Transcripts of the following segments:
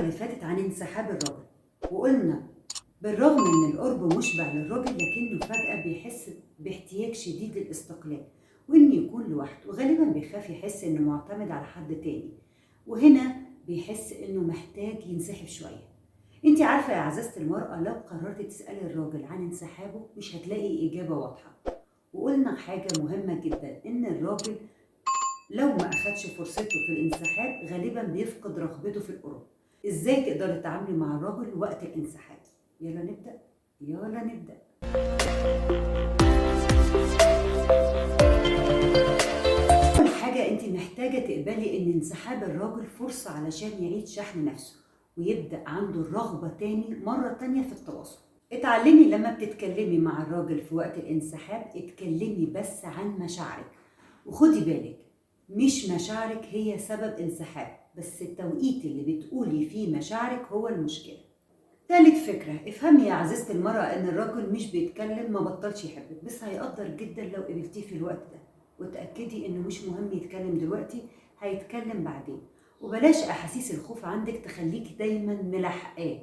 اللي فاتت عن انسحاب الراجل، وقلنا بالرغم ان القرب مشبع للراجل لكنه فجأة بيحس باحتياج شديد للاستقلال وانه يكون لوحده، وغالبا بيخاف يحس انه معتمد على حد تاني، وهنا بيحس انه محتاج ينسحب شوية. انت عارفة يا عزيزة المرأة، لو قررت تسألي الراجل عن انسحابه مش هتلاقي إجابة واضحة. وقلنا حاجة مهمة جدا، ان الراجل لو ما أخدش فرصته في الانسحاب غالبا بيفقد رغبته في القرب. ازاي تقدري تتعاملي مع الراجل وقت الانسحاب؟ يلا نبدأ، يلا نبدأ. أول حاجة، انت محتاجة تقبلي ان انسحاب الراجل فرصة علشان يعيد شحن نفسه ويبدأ عنده الرغبة تاني مرة تانية في التواصل. اتعلمي لما بتتكلمي مع الراجل في وقت الانسحاب اتكلمي بس عن مشاعرك، وخدي بالك مش مشاعرك هي سبب انسحاب، بس التوقيت اللي بتقولي فيه مشاعرك هو المشكلة. تالت فكرة، افهمي يا عزيزة المرأة ان الراجل مش بيتكلم ما بطلش يحبك، بس هيقدر جدا لو قبلتيه في الوقت ده، وتأكدي انه مش مهم يتكلم دلوقتي، هيتكلم بعدين. وبلاش احاسيس الخوف عندك تخليكي دايما ملحقاه.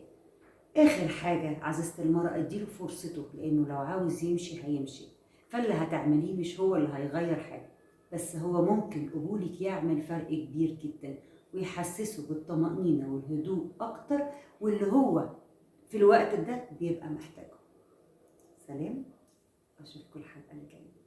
اخر حاجة عزيزة المرأة، اديله فرصته، لانه لو عاوز يمشي هيمشي، فاللي هتعمليه مش هو اللي هيغير حاجة، بس هو ممكن قبولك يعمل فرق كبير جدا ويحسسه بالطمأنينة والهدوء أكتر، واللي هو في الوقت ده بيبقى محتاجه. سلام، أشوفكم الحلقة الجاية.